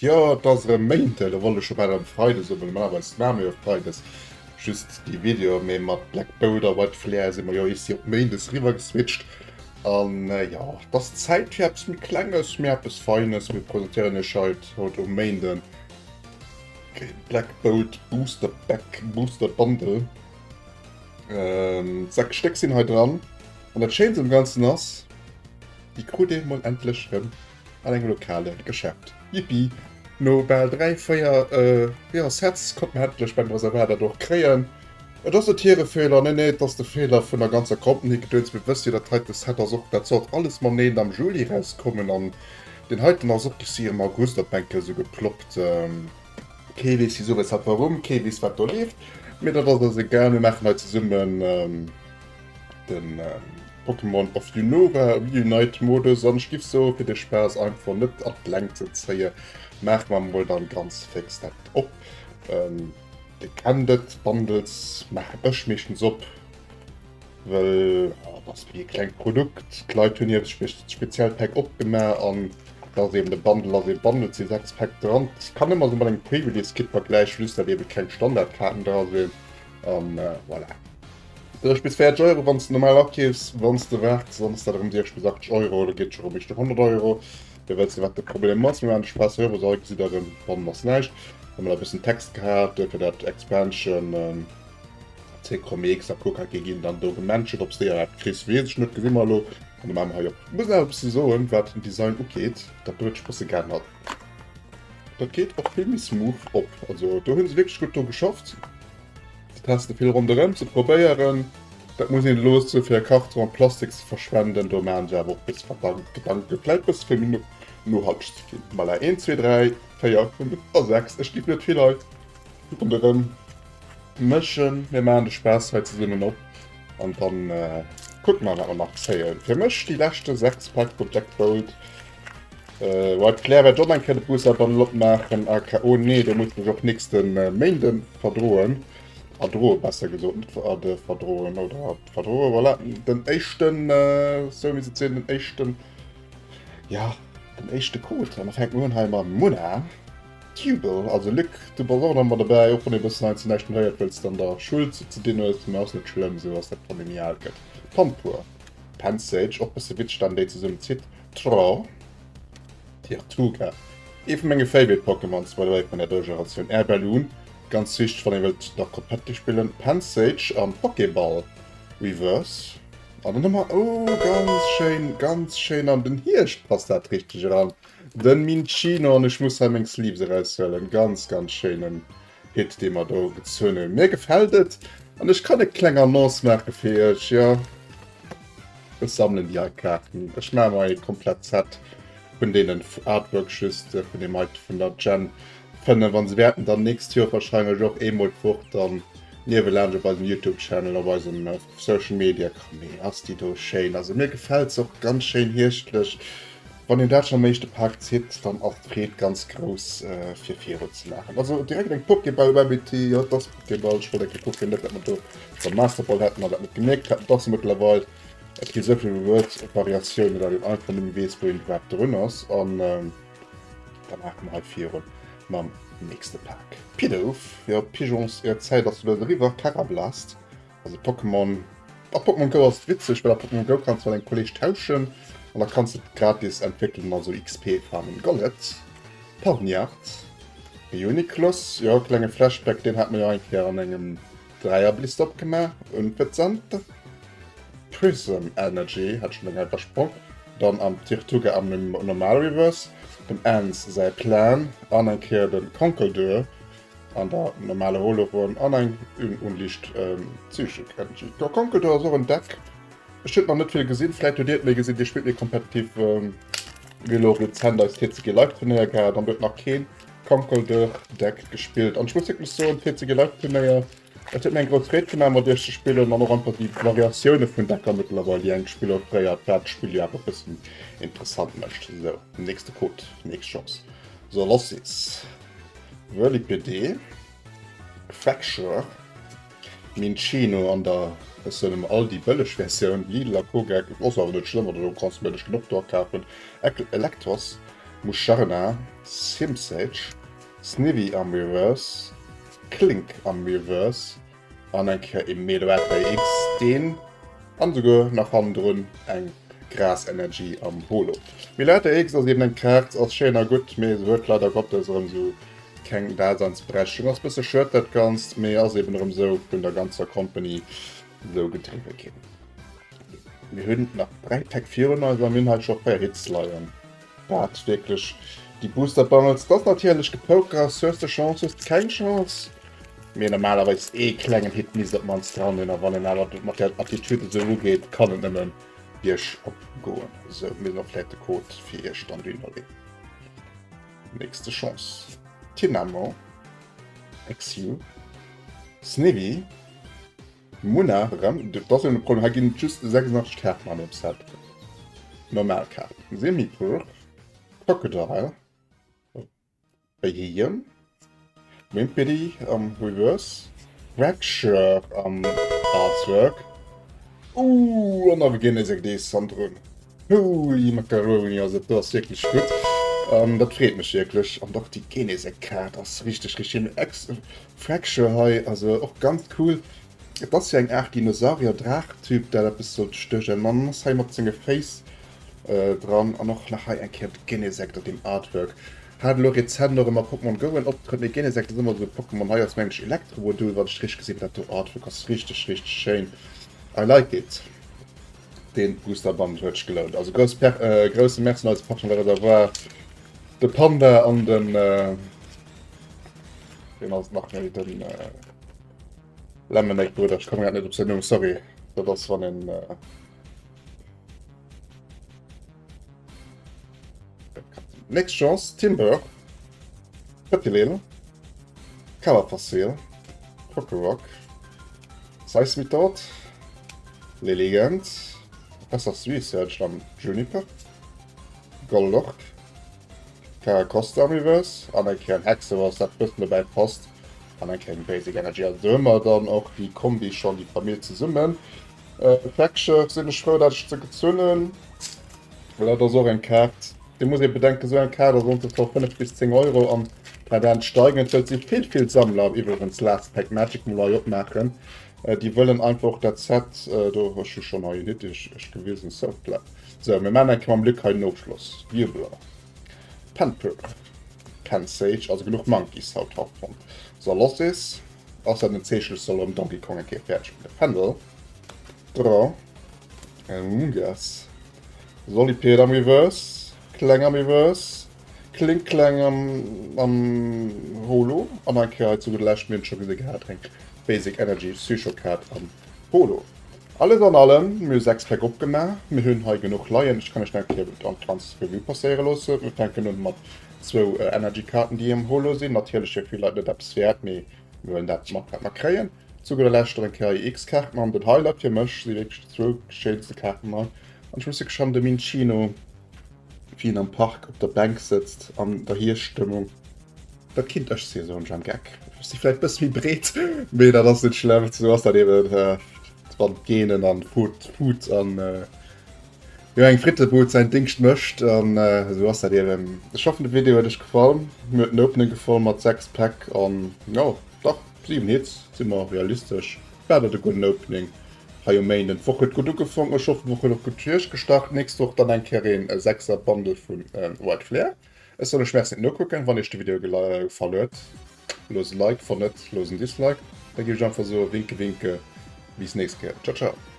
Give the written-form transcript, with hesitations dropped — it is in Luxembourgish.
Jo, et ass erëm Méinde, elo wollt ech scho bal erëm Freide soen, well normalerweis maache mer jo Freides just déi Videoen, mee mat Black Bolt a White Flare si mer jo ici op Méindes riwwer geswitcht. An jo, et ass Zäit fir eppes méi Klenges, mee eppes Feines. Mir presentéieren iech haut haut um Méinden Black Bolt Booster Pack, Booster Bundle. 6 Stéck sinn hei dran an dat Schéinst um Ganzen ass, déi krut ee mol endlech rëm An engem lokale Geschäft. Jippi! No bal 3, 4, jo, Sets konnt mer endlech beim Reservoir dat och kréien. Et ass net hire Feeler, nee, nee, et ass de Feeler vun der ganzer Company Gedöns. Mir wësse jo, dat heite Set ass och, dat sollt alles mateneen am Juli rauskommen an deen heiten ass och bis am August op eng Kéier esou geploppt. Kee weess wisou, weshalb, warum, kee weess wat do leeft, mee dat ass eis egal. Mir maachen hei zesummen den Pokémon of Unova Reunite Modus an ech giff soen, fir de Spaass einfach net an d'Längt ze zéien, maache mer mol dann ganz fix dat op. Dir kennt et, Bundles maachen ech meeschtens op, well et ass méi e klengt Produkt, d'Leit hunn hir speziell Päck opgemaach an da ass eben de Bundle ass e Bundle, et si 6 Päck dran. Et kann ëmmer sou mat engem Pre-Release Kit vergläichen, just dat eben keng Standardkaarten dra sinn an voilà. 30 bis 40 Euro wann s de normal akeefs, wann s de waarts, dann ass dat erëm 60 bis 80 Euro, da geet et scho erëm Richtung 100 Euro. Dir wësst jo wat de Problem ass, mir maachen de Spaass eriwwer, sou hei gesitt der erëm, bannen ass näischt. Hu mer da e bëssen Text gehat fir dat Expansion Zekrom X a KKG ginn dann do gementioned, ob s de dat kriss weess ech net, gesi mer elo. An da maache mer hei op. Muss awer e bësse soen, wat den Design ugeet, dat do huet sech e bësse geännert. Dat geet och vill méi smooth op, also do hu se wierklech gutt dru geschafft. Ze testen, vill ronderëm ze probéieren, dat muss een loosse fir e Karton Plastik ze verschwenden, do maachen se awer och bësse Gedanken, vläit bësse fir méi nohalteg ze ginn. Voilà, 1, 2, 3, 4, 5 a 6, ech giff net vill hei ronderëm mëschen, mir maachen de Spaass hei zesummen op an dann kucke mer wat mer nach zéien. Fir mech déi leschte 6 Päck vu Black Bolt. White Claire wäert och eng Kéier de Booster Bundle opmaachen. Aka oh nee, do muss ech mech och nächste Méinde verdroen. Erdroe besser gesot, net ver verdroen oder verdroe voilà. Den éischten sou misst et sinn, den éischten ja den éischte Code. An da fänke mer un hei mam Muna Tubel. Also Luc, du bass och nach mat dobäi, och wann ee bëssen heiansdo näischt méi héiert, wëlls de an der Schul ze dinn hues, mä ass net schlëmm, sou ass dat wann ee méi al gëtt. Pampur, Pansage, och bësse witzeg, dat een déi zesummen zitt. Tro, Tirtouga, ee vu menge Favorite Pokémons by the way vun der Generatioun. Air Balloon, ganz wichteg wann ee wëllt nach competitive spillen. Pansage an Pokéball Reverse. An dann hu mer, oh ganz schéin, ganz schéin an den Hierscht passt dat richteg eran, den Minccino an ech muss hei meng Sleeves eraushuelen. Ganz ganz schéinen Hit dee mer do gezunn hunn. Mir gefält et an ech kann e kleng Annonce maache fir iech, jo. Ech sammelen déi hei Kaarten. Ech maache mer ee komplett Set vun deenen Artworks just vun deem heite vun der Gen 5 an se wäerten dann nächst Joer wahrscheinlech och eemol d'Woch dann niewelaanscht op eisem Youtube Channel op eisem Social Media Kanäl. Ass déi do schéin? Also mir gefält se och ganz schéin hierschtlech. Wann een dat schon am éischte Pak zitt, dann ass d'Freed ganz grouss fir viru ze maachen. Also direkt eng Pokéball Rarity, jo et ass Pokéball, ech wollt eng Kéier kucken, net dat mer do schon Master Ball hätten an dat net gemierkt hätten. Et ass mëttlerweil, et gi souvill Reverse Variatiounen, dat een einfach net méi weess wou een iwwerhaapt drun ass. An da maache mer hei virun mam nächste Pak. Pidoof, jo Pigeons, är Zäit ass lues eriwwer. Karrablast. Also Pokémon, a Pokémon Go ass witzeg, well a Pokémon Go kanns du mat engem Kolleg tauschen an da kanns du et gratis entwéckelen, also XP farmen. Golett, Pawniard, Reuniclus, jo klenge Flashback, deen hat mer jo eng Kéier an engem Dräierblister opgemaach, Unfezant, Prism Energy, hat schon eng versprong, dann am Tirtouga am Normal Reverse, dem Ants säi Plan an eng Kéier de Conkeldurr. An der normale Holoform an eng unlicht Psychic Energy. Jo, Conkeldurr ass och en Deck. Ech hunn et nach net vill gesinn, vläit hutt dir et méi gesinn, dir spillt méi kompetitiv. Mir hu lo rezent eist TCG Live Turnéier gehat an do huet nach keen Conkeldurr Deck gespillt. An ech muss wierklech soen, TCG Live Turnéier, et huet mir eng grouss Freed gemaach mat iech ze spillen an och einfach déi Variatioune vun Decker mëttlerweil, déi eng Spill offréiert, wat d'Spill jo awer e bëssen interessant mécht. Sou, nächste Code, nächst Chance. So, Lossis. Whirlipede, Fracture, Minccino an der, ech soen emol Aldi bëlleg Versioun, Lidl a Co. Ass awer net schlëmm, oder do kanns de bëlleg genuch do akafen, Electos. Musharna, Simsage, Snivy am Reverse, Klink am Reverse an eng Kéier e Meloetta EX, deen an esouguer nach hannendrun eng Grass Energy am Holo. Meloetta EX ass eben eng Kaart, ass schéin a gutt, mee se huet leider Gottes erëm esou keng Daseinsberechtigung. Ass bësse schued dat Ganzt, mee ass eben erëm esou vun der ganzer Company esou gedriwwe ginn. Mir hunn nach 3 Päck virun eis a mir hunn hei scho 4 Hits leien. Dat wierklech déi Booster Bundles, dat ass natierlech gepokers, hues de Chance, hues de keng Chance. Mee normalerweis ee klengen Hit misst op d'mannst dran sinn a wann een awer mat der Attitude esou ugeet, kann et nëmme biergop goen. Esou, mir hunn och vläit de Code fir iech dann dohinner leeën. Nächste Chance. Tynamo, XU, Snivy, Muna erëm, dat ass eben de Problem, hei ginn et just 86 Kaarten an deem Set. Normal Kaarten. Simipour, Crocodile, Beheeyem, Wimpity am Reverse, Fracture am Artwork. Ooh, an nach e Genesect Ace hannendrun. Holy Macaroni, also dat do ass wierklech gutt. An dat freet mech wierklech. An och déi Genesect-Kaart ass richteg, richteg schéin. Ex Fracture hei, also och ganz cool. Et ass jo eng Aart Dinosaurier-Draach-Typ, dat eppes sollt duerstellen. An ass hei mat senge Féiss dran. An och nach hei eng Kéier de Genesect op deem Artwork. Hat elo rezent och ëmmer Pokémon Go en Optrëtt, mee Genesect ass ëmmer esou e Pokémon. Hei ass mengen ech Elektromodul, wann ech et richteg gesinn hunn. Dat do Artwork ass richteg, richteg schéin. I like it. Deen Booster Bundle huet sech gelount. Also grouss per äh, grousse Merci un eise Partner Reservoir, de Panda an den äh, wien ass et nach méi den äh, Lemonade Bruder. Ech komme grad net op säin Numm, sorry. Dat ass wann een äh, Nächst Chance, Timber, Petilil, Cavafossil, Krokorok, Seismitoad, Lilligant, Professor's Research an Juniper, Golurk, Carracosta am Reverse an eng Kéier en Hexeross, dat bëssen dobäi passt, an eng Kéier eng Basic Energy. Also do hu mer dann och déi Kombi schonn, déi Famill zesummen. Fracture sinn ech frou, dat ech se gezunn hunn, well dat ass och eng Kaart, Dir muss ee bedenken, esou eng Kaart ass ongeféier 5 bis 10 Euro an Tendenz steigend, wëll et si vill, vill Sammler iwwregens Last Pack Magic mol hei opmaachen. Déi wëllen einfach och dat Set do, ech hu schonn hei en Hit iech gewisen, sou, voilà. Sou, mir maachen eng Kéier mam Luc hei den Ofschloss. Jubler, Panpour, Pansage, also genuch Monkeys haut haut fonnt. Solosis, ass dat en Zeechen, ech soll erëm Donkey Kong eng Kéier fäerdeg spillen. Fendel, Draw, Amoonguss. Solipede am Reverse, Kleng am Reverse, Klinklang am, am Holo an eng Kéier hei zu gudder Lescht, mir hunn et scho gesi gehat, eng Basic Energy Psycho-Kaart am Holo. Alles an allem, mir hu 6 Päck opgemaach, mir hunn hei genuch leien. Ech kann iech nach eng Kéier an d'ganz Revue passéiere loossen. Mir fänken un mat zwou Energy-Kaarten, déi am Holo sinn. Natierlech fir vill Leit net eppes wäert, mee mir huelen dat mat, wat mer kréien. Zu gudder Lescht dann eng Kéier EX-Kaarten an den Highlight fir mech si wierklech déi zwou schéinste Kaarten hei. An ech muss wierklech schonn de Minccino, wéi en am Park op der Bänk sëtzt an der Hierschtstëmmung, dat kinnt ech sinn, soen ech am Geck. Ech si vläicht bësse méi breet, mee dat ass net schlëmm, sou ass dat eben, wann d'Genen an Food, Food an jo eng Frittebud säin Dingscht mécht an esou ass dat eben. Ech hoffen de Video huet iech gefall, mir huet den Opening gefall mat 6 Päck an jo dach 7 Hits, si mer realistesch, war dat e gudden Opening. Hei um Méinden. D'Woch huet gutt ugefongen, ech hoffen d'Woch huet och gutt duerchgestart. Nächst Woch dann eng Kéier een 6er Bundle vun White Flare. Ech soen iech Merci fir d'Nokucken. Wann iech de Video gefall huet, loosst e Like, wann net, loosst en Dislike. Da géif ech einfach soen, Winke winke, bis nächst Kéier. Ciao ciao.